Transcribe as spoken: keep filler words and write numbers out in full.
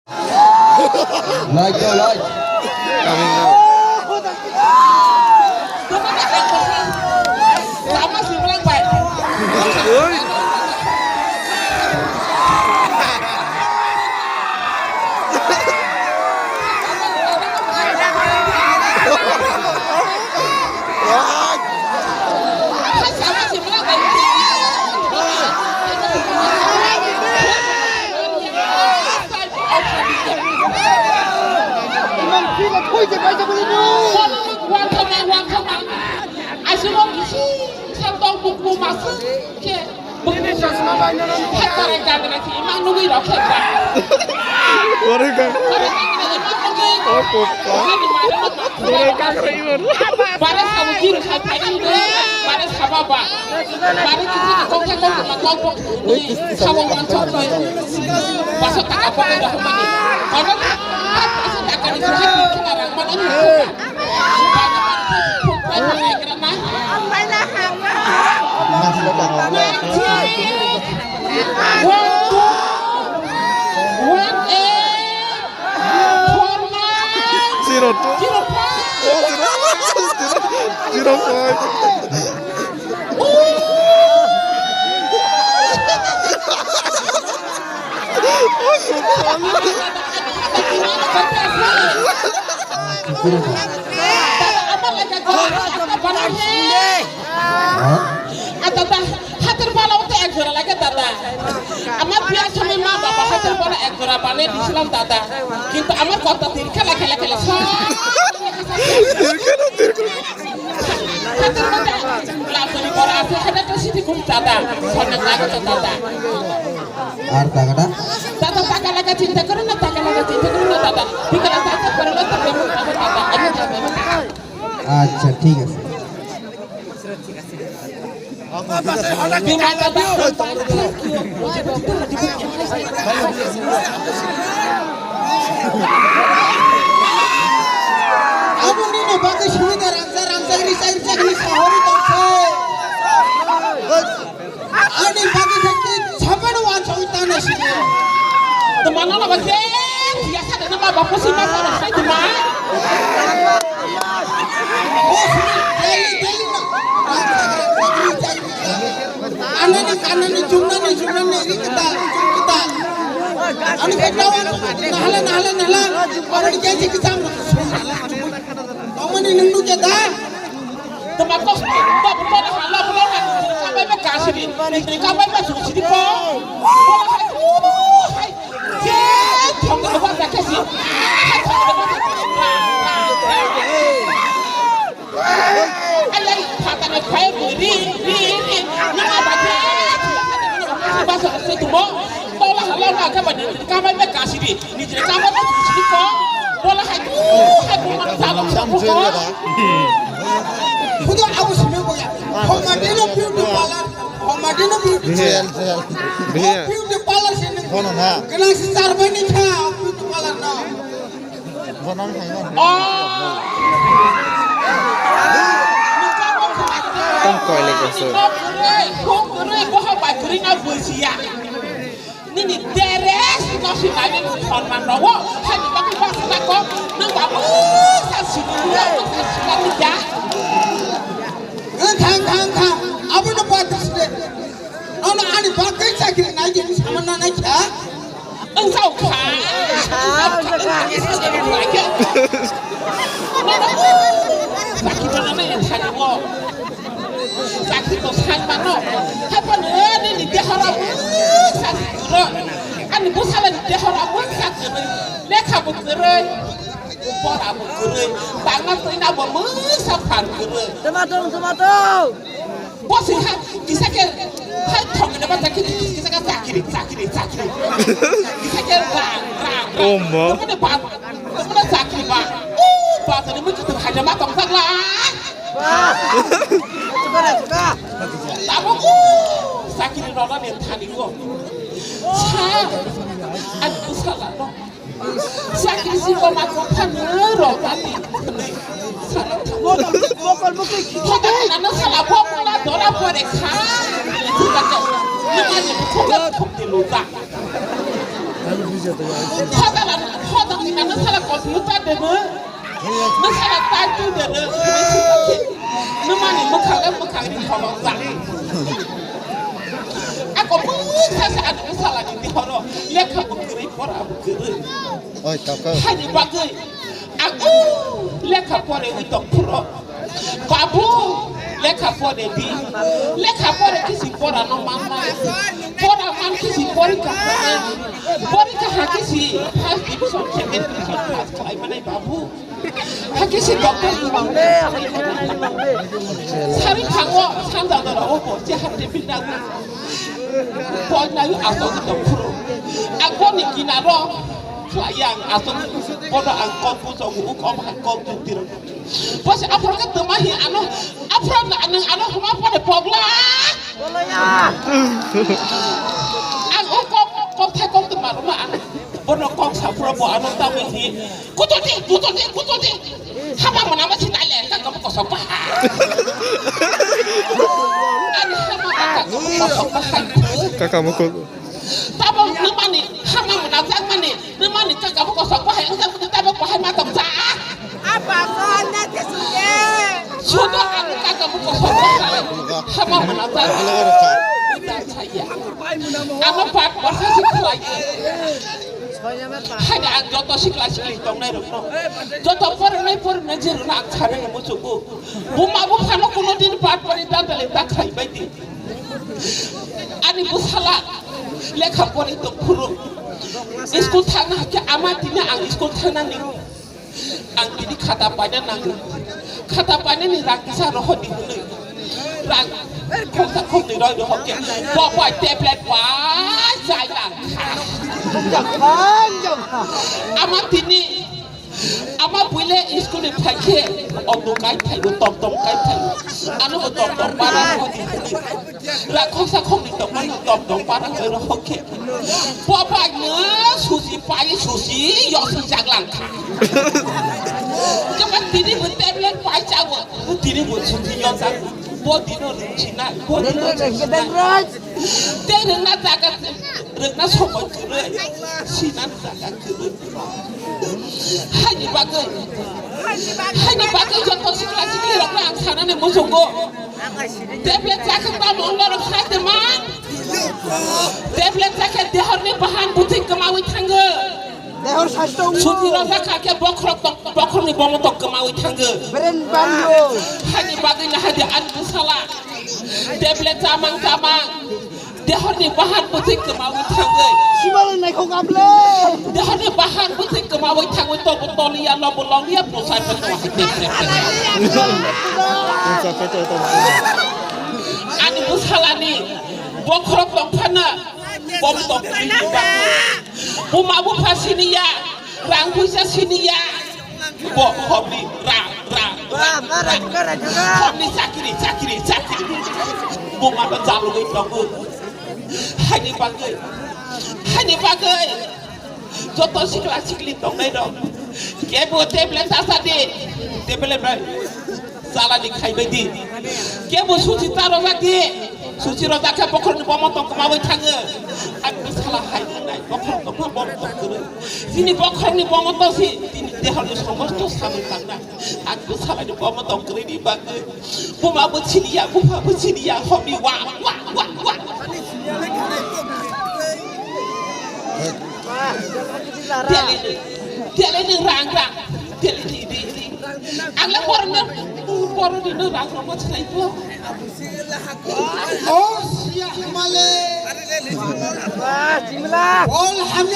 Light, go, light. Coming now. Ore ka. Ore ka. Bare sabo kiri khai phai nang de, bare sabo ba. Bare kisi kok kok kok kok kok ni sabo man chok noi. Baso taka pokok dah mani. Ono baso taka ni sabo kiri rang mana ni. Zero two. Oh, zero, zero, zero five. Hatar bala o to ek jora lage dada. Amar biya samay ma baba hatar bala ek jora bane dislam dada. Kintu amar kota tirkha lage lage lage. Hatar bala lage ni bora ase hatar to siti kum dada. Kona lage to dada. Ar taka da? Dada taka laga chinta karo na, taka laga chinta karo na dada. Bikala taka karo na, taka karo na dada. Ayo dada. Acha, thik ase. Aboni ni bagwi sumida rangsa rangsa risa risa kini sahori tongse. Ani bagwi thekti sabano wansong tana sini. Temana na bagwi biasa dana ma bapu sima sa sai temana. Anani, anani, jumnani, jumnani, ri kita, jum kita. Ani kita wan, nahala, nahala, nahala. Ani kita si kita. Omani nunu kita. Tama kos, ba, ba, ba, hala, ba, ba, kabai ba kasiri, kabai ba susiri ko. Hai, hai. Hudu abu simi boya. Homadino beauty parlor. Homadino beauty. Real, real. Beauty parlor sini. Kono na? Kena si char bai ni kha beauty parlor no. Bono hai na. Oh. Tang koi le kaso. Nini dress no si nai ni thon man ro. Hai ni ba ba sa ko. Nang ba bu sa si ni ya. Sa si ka ni ya. Thang thang thang. Abu no pa. Nono ani bagwi chakri nai di, saman na nai kha. Ang sao kha. Chakri mana nai thani mo. Chakri ko san mano. Hapa ne ni dehara mo chakri ro. Ani busala ni dehara mo chakri. Lekha bo kere. Bora bo kere. Bangla tui na bo mo sa phan kere. Tomato, tomato. Bosi ha, kisa ke, ha, thong na ba chakiri, kisa ke chakiri, chakiri, chakiri. Kisa ke rang, rang, rang. Oh, ma. Tamo na ba, tamo na chakiri ba. Oh, ba, tamo na kita haja ma tong sak la. Tamo, oh, chakiri rona ne thani ko. Sa, an usala no. Sakri si ko ma ko phano ro ka ti. Mokol mukui ki. Thoda na no sala bo ko la dora pore kha. Ni ma ni ko ko ko ti lo ta. Thoda na Yuta de no. Masala tai tu de no. Numa ni mukha le mukha ni kholo za. Ako mukha sa adu masala ni di horo. Lekha bukri pora bukri. Oi, toko. Hani bagwi. Aku lekha pore wi tong phuro. Babu, lekha pore di. Lekha pore kisi pora no manna. Pora man kisi porikha pora. Porikha ha kisi first division, second division pass khlai manai babu. Ha kisi doctor ni manna. Sari thango, sanda dora obo, je ha tepil dagu. Pon na yu ato ki tong phuro. Ako ni kinaro, khlai yang ato ki, bodo ang kok bujo gu, kok ha kok tu tiro. Bos aphro ka tama hi ano, aphro na nang ano huma pore pogla. Ang o kok, kok thai kok tama ruma ano. Bono kok sa phro bo ano tama hi. Kutote, kutote, kutote. Hama mana ma sinai le, kaka mo kosok pa. Ani hama mana kaka mo kosok pa. Kaka mo ko- Tabo nang mani, hama mana jak mani. Nang mani kaka mo kosok pa hai, engkau mo tabo pa hai ma tong ja. Apa ko hanya ke suye? Sudo ani kaka mo kosok pa hai. Hama mana jak. Udah saya. Ano pat, pat saya sih lagi. Hai da ang joto sikla sikli tongnai rokno. Joto porwnai porwnai je rwna ang sanani muchungo. Buma buphano kuno din pat pari dandali ta khai bai di. Ani bwsala lekha pori tong phuru. School thangna hakhe ama tini ang school thangnani. Ang tini khata paina nango. Khata painani rang kisa rohor di hwnwi. Rang khoksa khoknwi roi rohor khe. Bo bai tablet bai chai lang. Ama tini, ama buile school ni phai khe auto kai phai, tom tom kai phai. Ano bo tom tom para rohor di hwnwi. Rakhoksa khokni tongmani tong tong para hoi rohor khe. Bo bai no susi pai susi yosi jaglang kha. Jokon tini bo tablet pai chago, tini bo susi yo jag. Bo dino ringchina, bo dino ringchina. Tei rwngna jaga, rwngna somoi kwrwi, sinan jaga kwrwi. Haini bagwi, haini bagwi joto sikla sikli rokno ang sanani muchungo. Tablet chakhe tamo wngna rok sai tongma. Tablet chakhe dehorni bahan bwtwi kwmawi thango. Dehor sastong. Suti rok jakha khe bokhorok tong, bokhorokni bomo tong kwmawi thango. Beren banyo. Haini bagwi na hadi ani bwsala. Tablet chamang chamang. Dehorni bahan bwtwi kwmawi thangwi. Simal naikho gamle. Dehorni bahan bwtwi kwmawi thangwi tobo toliya lobo longya bwsai phato hai tek tek tek. Ani bwsalani bokhorok tongphano bom tongphani buma bupha siniya rang puisa siniya. Bo homni ra, ra, ra, ra. Homni chakiri, chakiri, chakiri. Bo mano jalugwi tongo. Haini bagwi, haini bagwi. Joto sikla sikli tongnai rok. Kebo tablet chasa di. Tablet bai. Salani khaibai di. Kebo suchi ta rojak di. Suchi rojak khe bokhorokni bomo tong kwmawi thango. Ang bwsala hai wngnai. Bokhorok tongma bomo tong kwrwi. Chini bokhorokni bomo tongsi, chini dehorni somosto samung tangnai. Ang bwsalani bomo tong kwrwini bagwi. Buma bo siniya, bupha bo siniya, homni wa, wa, wa, wa. Tele ni, tele ni rang rang, tele ni di di. Ang le borno, borno ni no rang rang mo chai ko. O siya male. Wah, jimla. Ol ham